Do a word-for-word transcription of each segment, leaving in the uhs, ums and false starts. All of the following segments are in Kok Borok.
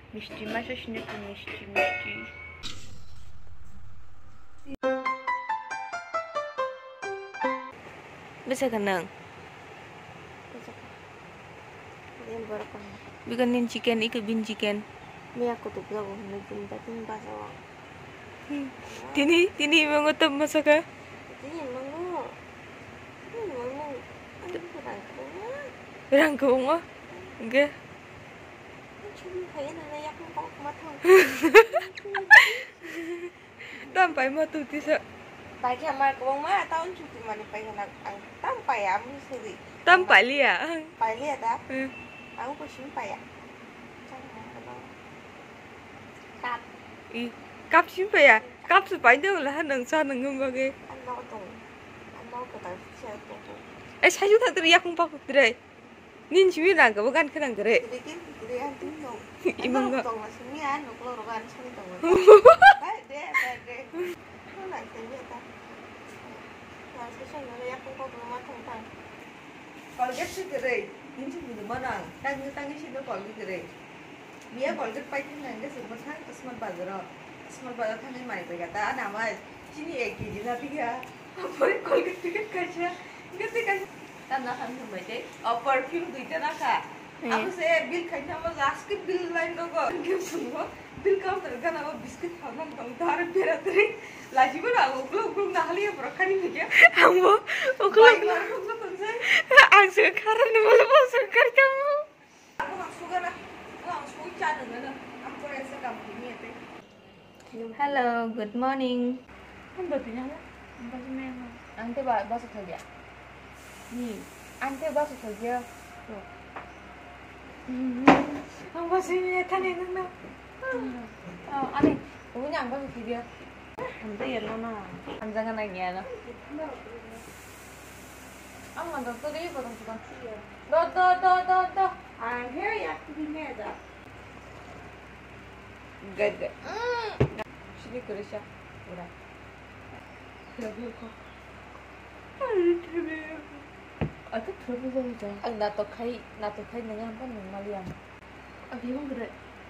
Misti masa sini tu misti, misti. Bisa ka nang? Bisa ka. Ini baru kan. Bukan nin chicken, ika bin chicken. Ini aku tuh belum, ini bin, tapi ini bahasa orang. Tini, tini mango tam masaka? Tini mango. Tini mango. Ano ko rang ko ma? Rang ko ma? Enggak. Ini cuma kayak nana ya, aku mau ke matang. Tam pai ma tu tisa. Pai khe mar ko ma, taun chuti mani pai na, ang tam pai ya, amu suri. Tam pai liya. Pai liya da? Hmm. Aku ko sim pai ya. Cup. I, cup sim pai ya? Cup su pai dong lah, nang sa nang ngam bage. Ano tong. Ano ko ta siya tong. Eh, sayu ta teri yakung pa ko teri. Nin simi rang ko gan khe nang teri. Teri kin, teri anting tong. Imang ano tong, simi ano ko ro gan simi tong. Bai de, bai de. Ano nang teri ta. Nang sa sa nang yakung pa ko ma tong tang. Colgate se kwrwi, hinsi budu manang, tangwi tangwi se no Colgate kwrwi. Miya Colgate pai thang nang se bwthang Smart Bazar o. Smart Bazar thangwi mai pai kha ta, ana mai chini ek kg na phi kha. Apore Colgate packet kaisa, gate kaisa. Tam na khan thang bai tei, o perfume duita na kha. Hmm. Abo se bill khai thang mo, aske bill line rogo. Ke sungo. Bil counter gana o biscuit phalmani tong taro bera tari. Lajibo na uklok uklok na haliya borok kani phikya. Angbo uklok. Bai na uklok na tonsai. Ang se kharan ni bolo bo se kar kamu. Ako ang sugar na. Ako ang sui cha nang na. Ang ko esa kam kini ate. Hello, good morning. Ang dati na la. Ang kasi may mo. Ang te ba, basa thagya. Ni, ang te basa thagya. Ang basa niya thani nang na. Oh, ani, unya ang basa thagya. Ang te yellow na. Ang jangan nang ya na. Ang mandar to di potong potong. Do, do, do, do, do. Ang he yak di me da. Gaga. Sini kurusya. Ura. Aku trouble jauh jauh. Ang natok khai, natok khai nengah apa neng maliam. Aku yang gede.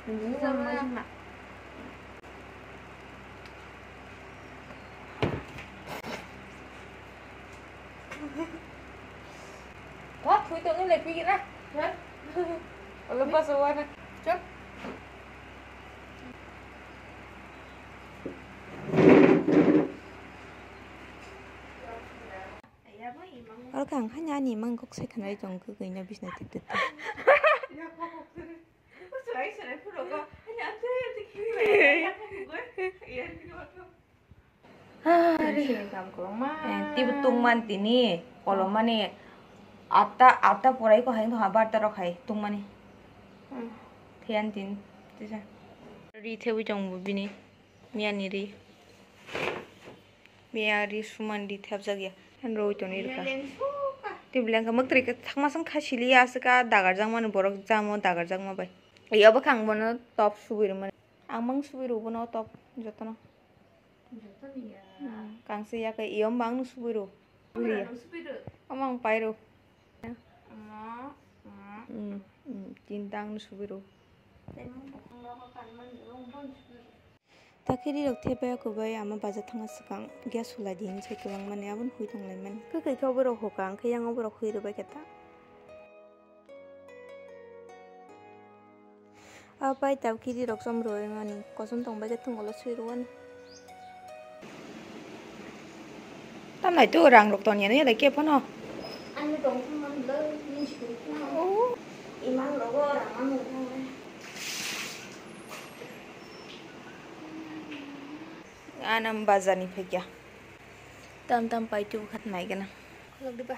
Nengah sama. Wah, thui tong ni lepi kira. Lepas wana. Cok. Oro khe ang haino ani imang kok sai khwnai tong khe koi no bisna tip tip. Ari. Sini kam kwbangma. Eh, tibo tungman tini, kolomani atta, atta porai ko hai, barta rok hai tungmani. Hmm. Thiyan tin, tisa. Ri thewi chong bo bini, miyani ri. Miya ri suman ri thapjak ya. Roi toni rika. Tibo lengka mwktri khe thangma sang kha sili ya aswk a dagarjak mani borok jamo dagarjak ma bai. Yabo khe ang bono top subui rwmani. Ang mang subui rw bono top jotono. Joto ni ya. Hmm, kangse ya khe iyo bang no subui rw. Omo rw. Omo ang pai rw. Omo, omo. Hmm, hmm, tinta ang no subui rw. Tei mung bukhang rogo kanmani rw, omo no subui rw. Takiri rok thepai kubai ama baja thangna swkang gas hulai di hinwi sai kwbang mani aboni hui tonglaimani. Kwkhwi khe oborok hukang khe yang oborok hui rwbai khe ta. Apai tau kiri rok chom rwbai mani kosom tong bai khe thung ulo swi rwani. Tam nai tu rang rok ton ya nai lai khe phano. Ani tong thung man le ni si thung. Oh. Imang rogo rang man thang le. Anam bazar ni phekya. Tam tam pai tu khat nai gana. Lok diba.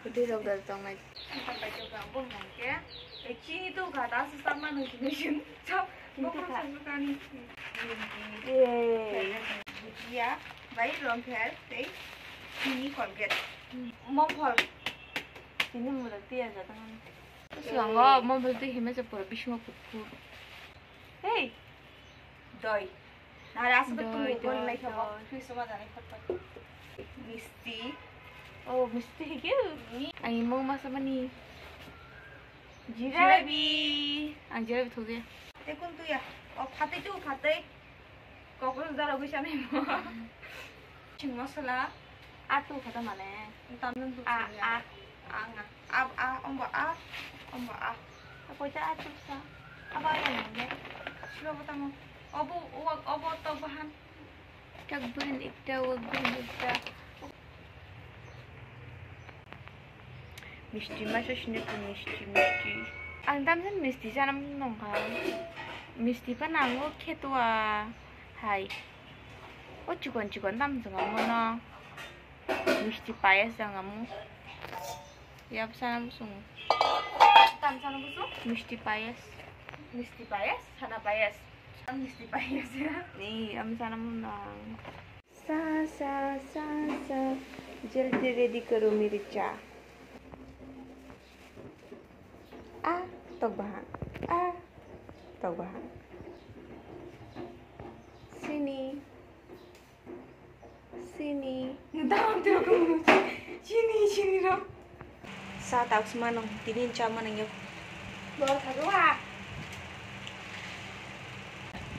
Hwdwi rok da tong nai. Tam pai tu ka bo nang ke. E chini tu kha ta sa ma nung chini chim. Chap. Bo ko sa kani. Ye. Bujia. Bai rom pher tei. Chini Colgate. Mom phol. Chini mura tiya ja tang. Swango mom phol tei hime se pura bismo kuku. Hey. Doi. Nare aswk doi, tungwi doi, gon lai thabo. Doi. Fridge o ma janai phot phot. Misti. Oh, misti higil. Mi- Ang imong masa mani. Jirabi. Ang jirabi thugi. Te kun tuya. O phatwi tu phatwi. Kokro jalo gwi sanai mo. Ching masala. A tu khata mane. Tamjang tu a, sini a, a. A nga. A, a, ombo a. Ombo a. Koita a tu sa. Aba ya ne. Siba botamo. Obo, obo, obo to bahan. Takbun ekta, wakbun ekta. Misti masa sini tu misti, misti. Ang tamjani misti sana nongkha. Misti pa nango khetua hai. O chikon chikon tam jwnga mono. Misti payas janga mo. Yap sana busung. Tam sana busung? Misti payas. Misti payas, sana payas. Ang misti payas ya. Ni, am sana mo nang. Sa, sa, sa, sa. Jaldi ready karo mere cha. A, tok bahang. A, tok bahang. Sini. Sini. Sini, sini ro. Sa tauk sima nung, tini cha manang yok. Bor kha dua.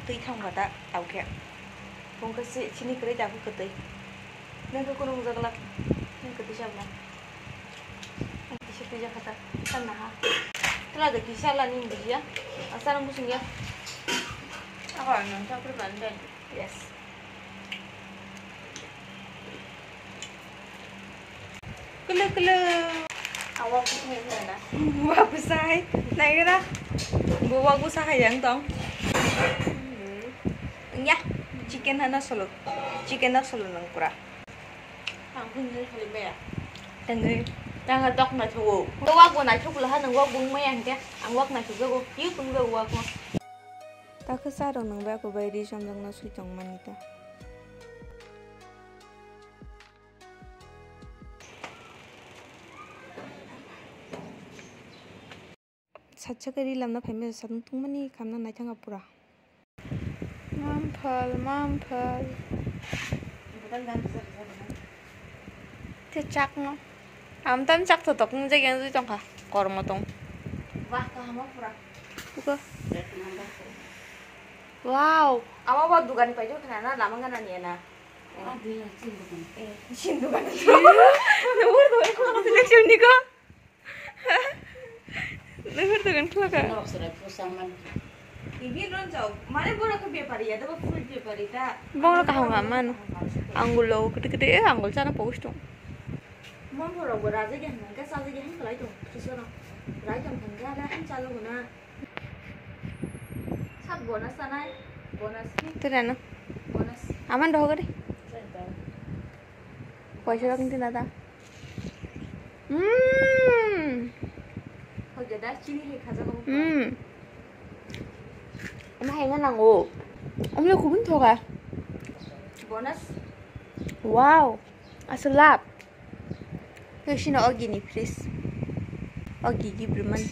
Twi thang kha ta, tauk khe. Bung khe si, sini kwrwi ta, khe kwtwi. Nang khe kunung jaglak. Nang kwtwi sa bla. Ang kisa twi jakha ta. Tan na ha. Tla de kisa la ning bujiya. Asa nang busung ya. Ako nang sa kuri ban den. Yes. Kulu kulu. Awak busai na. Wak busai. Nai kena. Bu wak busai yang tong. Ya. Chicken hana solo. Chicken na solo nang kura. Ang pun ni solo baya. Tengri. Tanga dok na thugo. To wak bo na thuk la ha nang wak bung maya hingke. Ang wak na thugo. Yu tung wak mo. Takhe sa rok nang bai ako bai ri somjak no sui tong mani ta. Sacha khe ri lamna phaimani satung tungmani khamna naithanga pura. Mamphal, mamphal. Te chakno. Amtani chak thotok wngjak yang tongkha. Kormo tong. Wah, kaham pura. Buka. Wow. Amo bo dugan pai jok khana na, lama gana ni na. Ah, dia, chin dugan. Eh, chin dugan. Nuhur dugan, selection ni ko. Nuhur dugan khulaka. Nok serai pusa man. Ibi ron jao. Mane borok khe bepari ya, dabo fruit bepari ta. Bongro kaham man. Angul lo, kete kete, eh, angul chana pogos tong. Mon borok bo raja ge hangka, saja ge hangka lai tong. Kisono. Rai tong hangka, ada hang chalo guna. Sab bonus anai. Bonus ni. Tere ano. Bonus. Aman doho gari. Paisa rok nti nada. Hmm. Hoja da chini hai khaja ko. Hmm. Ama hai na nango. Omle kubun thoga. Bonus. Wow. Asal lap. Khe sino ogi ni fridge. Ogi gi bruman.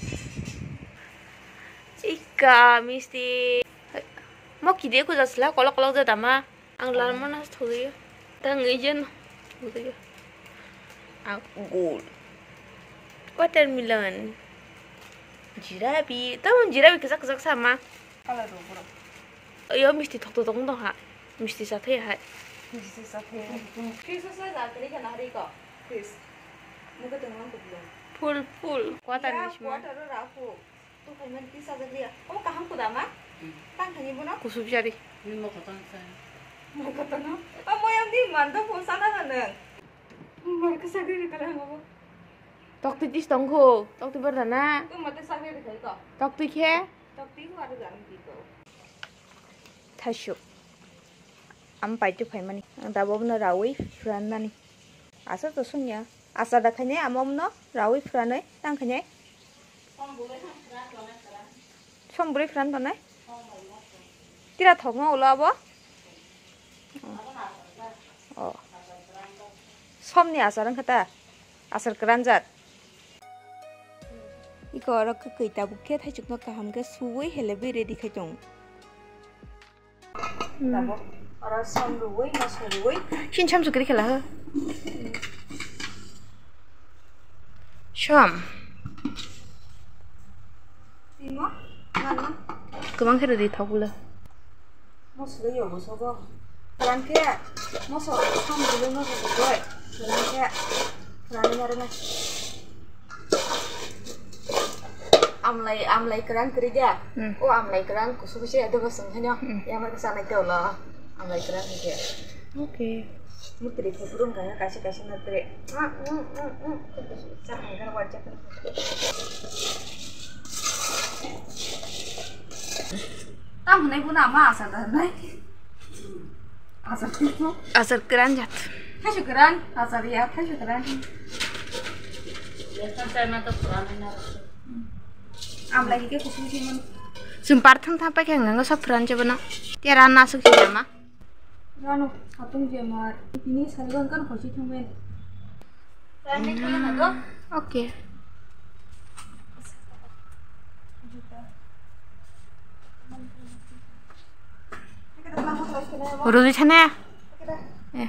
Chika misti. Mo kide ko jasla kolok kolok jatama. Ang lalmano thogwi. Tang ijen. Ang gul. Watermelon. Jirabi. Tamo jirabi kisa kisa sama. Kala do bro. Ayo misti thok thok tong ha. Misti sa thai hai. Misti sa thai. Kisa sa ja kri kana hari ko. Please. Muka tengah aku belum. Full full. Kuatan ya, ni semua. Kuatan rafu. Tu kaiman ti sajak liya. Omo kaham kuda ma? Hmm. Tang thani bono? Kusuk jari. Ni mo koton sa. Mo koton no? O moyam di man to phone sana na nang. Mar ka sagri ri kala ngo. Tok ti tis tong kho. Tok ti bar na. Tu mate sagri ri khai ko. Tok ti khe? Tok ti ko aro jang di ko. Thaisuk. Am paitu phaimani. Ang tabok no rawi phranani. Asa to sunya. Asa da khainai amo omno rawi phranai tang khainai. Som bwrwi phran tonai. Tira thokma ulo abo. Oh. Somni asar wngkha ta. Asar kwranjak. Iko oro kwkwi tabuk khe thaisukno kaham khe suwi helebwi ready khai tongo. Hmm. Tabuk oro som rwui, moso rwui. Sini samsok kwrwi khe la ho. Som. Kwbang khe rwdi thok bwle. Moso le yogo sobo. Kwran khe moso sam bwle no rwdi. Kwran khe kwran ni narwknai. Amlai, amlai kwran kwrwi da? Hmm. O amlai kwran kusu kusu ya dogo song hino. Hmm. Ya mar kasa nai tolo. Amlai kwran khe. Okay. Mutri khe burung kaya kaisa kaisa mutri. Ah, mm, mm, mm. Chak nang kar wajak. Tam hwnai bo na ma asar da nai. Asar khe. Asar kwran jat. Thaisu kwran, asar ya, thaisu kwran. Lekha chaima to kwran na. Amlai khe kusu kusu man. Sum par thang thang pa khe ngang sok phran je bono. Te ran na sok je ma. Rano, hatung je mar. Tini sarigon kan hosi thangmen. Rani khe na do. Okay. Rudi thane. Eh.